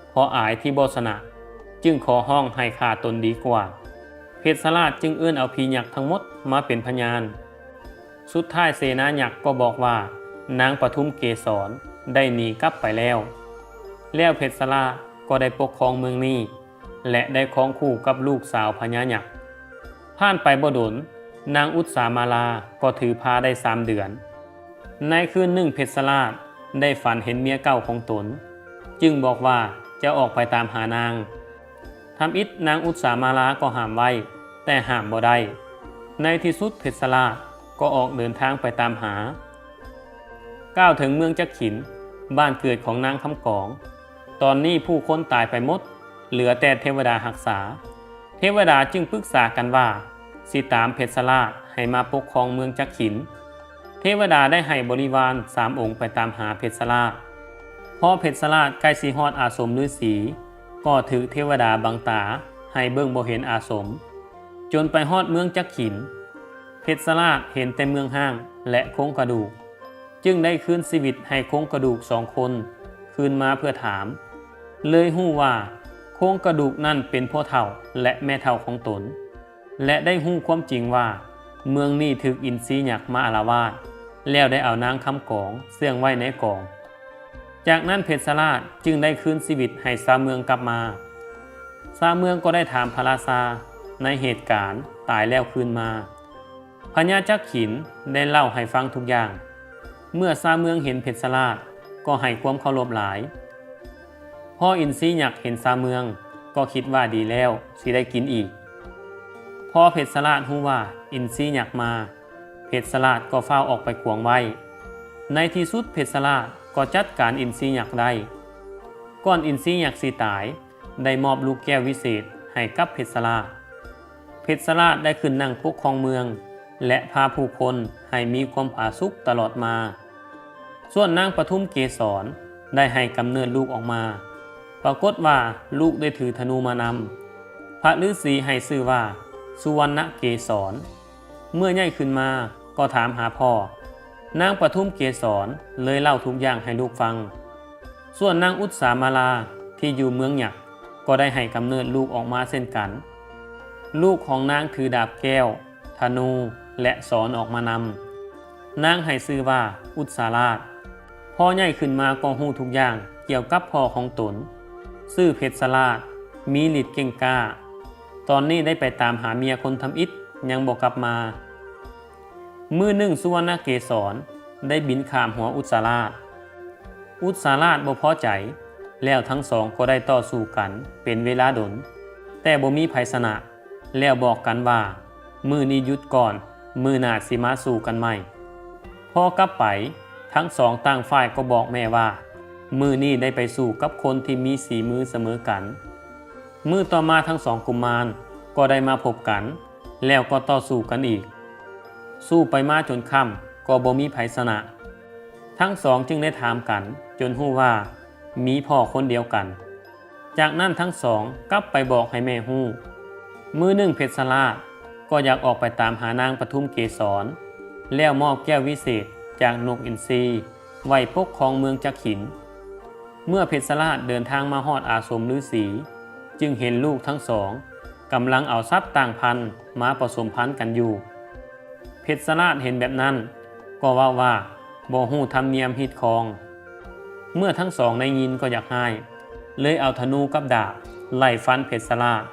ເພາະອາຍທີ່ບໍ່ຊະນະ, ຈຶ່ງຂໍຮ້ອງໃຫ້ຂ້າຕົນດີກວ່າ. ເພັດສະລາດຈຶ່ງເອີ້ນເອົາຜີຍັກທັງໝົດມາເປັນພະຍານ. ສຸດທ້າຍເສນາຍັກກໍບອກວ່າ ນາງປະທຸມເກສອນໄດ້ໜີກັບໄປແລ້ວ. ແລ້ວເພັດສະລາດກໍໄດ້ປົກຄອງເມືອງນີ້ ແລະ ໄດ້ຄອງຄູ່ກັບລູກສາວພະຍາຍັກ. ຜ່ານໄປບໍ່ດົນ, ນາງອຸດສາມາລາກໍຖືພາໄດ້ສາມເດືອນ. ໃນຄືນໜຶ່ງເພັດສະລາດໄດ້ຝັນເຫັນເມຍເກົ່າຂອງຕົນ, ຈຶ່ງບອກວ່າຈະອອກໄປຕາມຫານາງ. ທຳອິດນາງອຸດສາມາລາກໍຫ້າມໄວ້, ແຕ່ຫ້າມບໍ່ໄດ້. ໃນທີ່ສຸດເພັດສະລາດກໍອອກເດີນທາງໄປຕາມຫາ. ກ່າວເຖິງເມືອງຈັກຂິນ, ບ້ານເກີດຂອງນາງຄຳກອງ, ຕອນນີ້ຜູ້ຄົນຕາຍໄປໝົດ, ເຫຼືອແຕ່ເທວະດາຮັກສາ. ເທວະດາຈຶ່ງປຶກສາກັນວ່າ ຊິຕາມເພັດສະລາດໃຫ້ມາປົກຄອງເມືອງຈັກຂິນ. ເທວະດາໄດ້ໃຫ້ບໍລິວານສາມອົງໄປຕາມຫາເພັດສະລາດ. ພໍເພັດສະລາດໃກ້ຊິຮອດອາສົມລືສີ, ກໍຖືກເທວະດາບັງຕາໃຫ້ເບິ່ງບໍ່ເຫັນອາສົມ. ຈົນໄປຮອດເມືອງຈັກຂິນ, ເພັດສະລາດເຫັນແຕ່ເມືອງຮ້າງ ແລະ ໂຄງກະດູກ, ຈຶ່ງໄດ້ຄືນຊີວິດໃຫ້ໂຄງກະດູກສອງຄົນຄືນມາເພື່ອຖາມ. ເລີຍຮູ້ວ່າໂຄງກະດູກນັ້ນເປັນພໍ່ເຖົ້າ ແລະ ແມ່ເຖົ້າຂອງຕົນ. ແລະ ໄດ້ຮູ້ຄວາມຈິງວ່າ ເມືອງນີ້ຖືກອິນຊີຍັກມາອາລະວາດ, ແລ້ວໄດ້ເອົານາງຄຳກອງເຊື່ອງໄວ້ໃນກອງ. ຈາກນັ້ນເພັດສະລາດຈຶ່ງໄດ້ຄືນຊີວິດໃຫ້ຊາວເມືອງກັບມາ. ຊາວເມືອງກໍໄດ້ຖາມພະລາຊາໃນເຫດການຕາຍແລ້ວຄືນມາ. ພະຍາຈັກຂິນໄດ້ເລົ່າໃຫ້ຟັງທຸກຢ່າງ. ເມື່ອຊາວເມືອງເຫັນເພັດສະລາດກໍໃຫ້ຄວາມເຄົາລົບຫຼາຍ. ພໍອິນຊີຍັກເຫັນຊາວເມືອງກໍຄິດວ່າດີແລ້ວຊິໄດ້ກິນອີກ. ພໍເພັດສະລາດຮູ້ວ່າອິນຊີຍັກມາ, ເພັດສະລາດກໍຟ້າວອອກໄປຂວາງໄວ້. ໃນທີ່ສຸດເພັດສະລາດກໍຈັດການອິນຊີຍັກໄດ້. ກ່ອນອິນຊີຍັກຊິຕາຍ, ໄດ້ມອບລູກແກ້ວວິເສດໃຫ້ກັບເພັດສະລາດ. ເພັດສະລາດໄດ້ຂຶ້ນນັ່ງປົກຄອງເມືອງ ແລະ ພາຜູ້ຄົນໃຫ້ມີຄວາມຜາສຸກຕະຫຼອດມາ. ສ່ວນນາງປະທຸມເກສອນໄດ້ໃຫ້ກຳເນີດລູກອອກມາ. ປາກົດວ່າລູກໄດ້ຖືທະນູມານຳ. ພະລືສີໃຫ້ຊື່ວ່າ ສຸວັນນະເກສອນ. ເມື່ອໃຫຍ່ຂຶ້ນມາກໍຖາມຫາພໍ່, ນາງປະທຸມເກສອນເລີຍເລົ່າທຸກຢ່າງໃຫ້ລູກຟັງ. ສ່ວນນາງອຸດສາມາລາທີ່ຢູ່ເມືອງຫຍັກກໍໄດ້ໃຫ້ກຳເນີດລູກອອກມາເຊັ່ນກັນ. ລູກຂອງນາງຖືດາບແກ້ວ, ທະນູ ແລະ ສອນອອກມານຳ. ນາງໃຫ້ຊື່ວ່າອຸດສາລາດ. ພໍໃຫຍ່ຂຶ້ນມາກໍຮູ້ທຸກຢ່າງກ່ຽວກັບພໍ່ຂອງຕົນ, ຊື່ເພັດສະລາດ, ມີລິດເກັ່ງກ້າ. ຕອນນີ້ໄດ້ໄປຕາມຫາເມຍຄົນທຳອິດຍັງບໍ່ກັບມາ. ມື້ໜຶ່ງສຸວັນນະເກສອນໄດ້ບິນຂ້າມຫົວອຸດສາລາດ. ອຸດສາລາດບໍ່ພໍໃຈ, ແລ້ວທັງສອງກໍໄດ້ຕໍ່ສູ້ກັນເປັນເວລາດົນ, ແຕ່ບໍ່ມີໃຜຊະນະ. ແລ້ວບອກກັນວ່າ ມື້ນີ້ຢຸດກ່ອນ, ມື້ໜ້າຊິມາສູ້ກັນໃໝ່. ພໍກັບໄປ, ທັງສອງຕ່າງຝ່າຍກໍບອກແມ່ວ່າ ມື້ນີ້ໄດ້ໄປສູ້ກັບຄົນທີ່ມີສີມືສະເໝີກັນ. ມື້ຕໍ່ມາທັງສອງກຸມມານກໍໄດ້ມາພົບກັນ, ແລ້ວກໍຕໍ່ສູ້ກັນອີກ. ສູ້ໄປມາຈົນຄ່ຳກໍບໍ່ມີໃຜຊະນະ. ທັງສອງຈຶ່ງໄດ້ຖາມກັນຈົນຮູ້ວ່າມີພໍ່ຄົນດຽວກັນ. ຈາກນັ້ນທັງສອງກັບໄປບອກໃຫ້ແມ່ຮູ້. ມື້ໜຶ່ງເພັດສະລາດກໍຢາກອອກໄປຕາມຫານາງປະທຸມເກສອນ, ແລ້ວມອບແກ້ວວິເສດຈາກນົກອິນຊີໄວ້ປົກຄອງເມືອງຈັກຂິນ. ເມື່ອເພັດສະລາດເດີນທາງມາຮອດອາສົມລືສີ, ຈຶ່ງເຫັນລູກທັງສອງກຳລັງເອົາສັດຕ່າງພັນມາປະສົມພັນກັນຢູ່. ເພັດສະລາດເຫັນແບບນັ້ນກໍເວົ້າວ່າ ບໍ່ຮູ້ທຳນຽມຮີດຄອງ. ເມື່ອທັງສອງໄດ້ຍິນກໍຢາກຮ້າຍ, ເລີຍເອົາທະນູກັບດາບໄລ່ຟັນເພັດສະລາດ.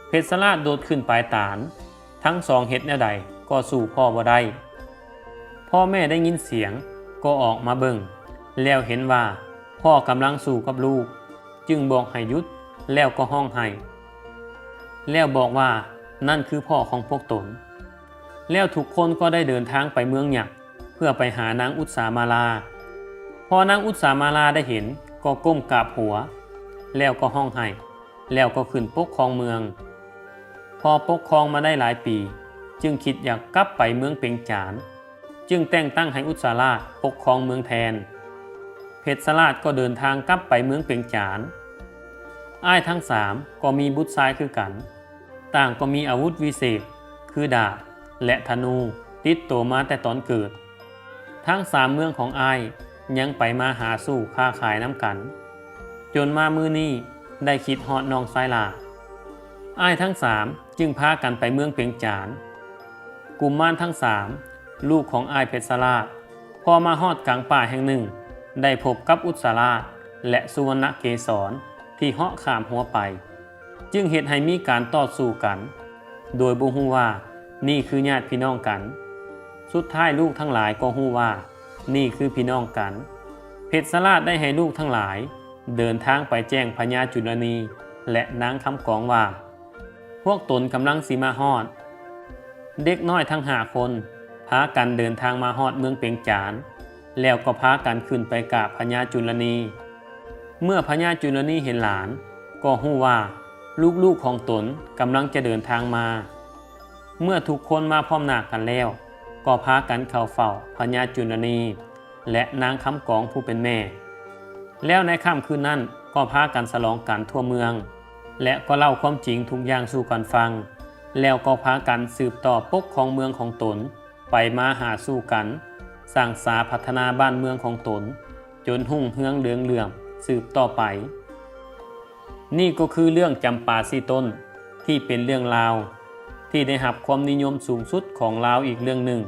ເພັດສະລາດໂດດຂຶ້ນປາຍຕານ, ທັງສອງເຮັດແນວໃດກໍສູ້ພໍ່ບໍ່ໄດ້. ພໍ່ແມ່ໄດ້ຍິນສຽງກໍອອກມາເບິ່ງ, ແລ້ວເຫັນວ່າພໍ່ກຳລັງສູ້ກັບລູກ, ຈຶ່ງບອກໃຫ້ຢຸດ, ແລ້ວກໍຮ້ອງໄຫ້, ແລ້ວບອກວ່າ ນັ້ນຄືພໍ່ຂອງພວກຕົນ. ແລ້ວທຸກຄົນກໍໄດ້ເດີນທາງໄປເມືອງຫຍັກ ເພື່ອໄປຫານາງອຸດສາມາລາ. ພໍນາງອຸດສາມາລາໄດ້ເຫັນກໍກົ້ມກາບຫົວ, ແລ້ວກໍຮ້ອງໄຫ້, ແລ້ວກໍຂຶ້ນປົກຄອງເມືອງ. ພໍປົກຄອງມາໄດ້ຫຼາຍປີ, ຈຶ່ງຄິດຢາກກັບໄປເມືອງເປັງຈານ, ຈຶ່ງແຕ່ງຕັ້ງໃຫ້ອຸດສາລາດປົກຄອງເມືອງແທນ. ເພັດສະລາດກໍເດີນທາງກັບໄປເມືອງເປັງຈານ. ອ້າຍທັງສາມກໍມີບຸດຊາຍຄືກັນ, ຕ່າງກໍມີອາວຸດວິເສດ ຄືດາບ ແລະ ທະນູ ຕິດໂຕມາແຕ່ຕອນເກີດ. ທັງສາມເມືອງຂອງອ້າຍຍັງໄປມາຫາສູ່ຄ້າຂາຍນຳກັນ, ຈົນມາມື້ນີ້ໄດ້ຄິດຮອດນ້ອງຊາຍຫຼ້າ. ອ້າຍທັງສາມຈຶ່ງພາກັນໄປເມືອງເປັງຈານ. ກຸມມານທັງສາມ, ລູກຂອງອ້າຍເພັດສະລາດ, ພໍມາຮອດກາງປ່າແຫ່ງໜຶ່ງ, ໄດ້ພົບກັບອຸດສາລາດ ແລະ ສຸວັນນະເກສອນທີ່ເຫາະຂ້າມຫົວໄປ, ຈຶ່ງເຮັດໃຫ້ມີການຕໍ່ສູ້ກັນ, ໂດຍບໍ່ຮູ້ວ່ານີ້ຄືຍາດພີ່ນ້ອງກັນ. ສຸດທ້າຍລູກທັງຫຼາຍກໍຮູ້ວ່ານີ້ຄືພີ່ນ້ອງກັນ. ເພັດສະລາດໄດ້ໃຫ້ລູກທັງຫຼາຍເດີນທາງໄປແຈ້ງພະຍາຈຸລະນີ ແລະ ນາງຄຳກອງວ່າ ພວກຕົນກຳລັງຊິມາຮອດ. ເດັກນ້ອຍທັງຫ້າຄົນພາກັນເດີນທາງມາຮອດເມືອງເປັງຈານ, ແລ້ວກໍພາກັນຂຶ້ນໄປກາບພະຍາຈຸລະນີ. ເມື່ອພະຍາຈຸລະນີເຫັນຫຼານ, ກໍຮູ້ວ່າລູກໆຂອງຕົນກຳລັງຈະເດີນທາງມາ. ເມື່ອທຸກຄົນມາພ້ອມໜ້າກັນແລ້ວ, ກໍພາກັນເຂົ້າເຝົ້າພະຍາຈຸລະນີ ແລະ ນາງຄຳກອງຜູ້ເປັນແມ່. ແລ້ວໃນຄ່ຳຄືນນັ້ນກໍພາກັນສະຫຼອງກັນທົ່ວເມືອງ ແລະ ກໍເລົ່າຄວາມຈິງທຸກຢ່າງສູ່ກັນຟັງ, ແລ້ວກໍພາກັນສືບຕໍ່ປົກຄອງເມືອງຂອງຕົນ ໄປມາຫາສູ່ກັນ, ສ້າງສາພັດທະນາບ້ານເມືອງຂອງຕົນ ຈົນຮຸ່ງເຮືອງເຫຼືອງເຫຼື້ອມສືບຕໍ່ໄປ. ນີ້ກໍຄືເລື່ອງຈຳປາສີ່ຕົ້ນ ທີ່ເປັນເລື່ອງລາວທີ່ໄດ້ຮັບຄວາມນິຍົມສູງສຸດຂອງລາວອີກເລື່ອງໜຶ່ງ.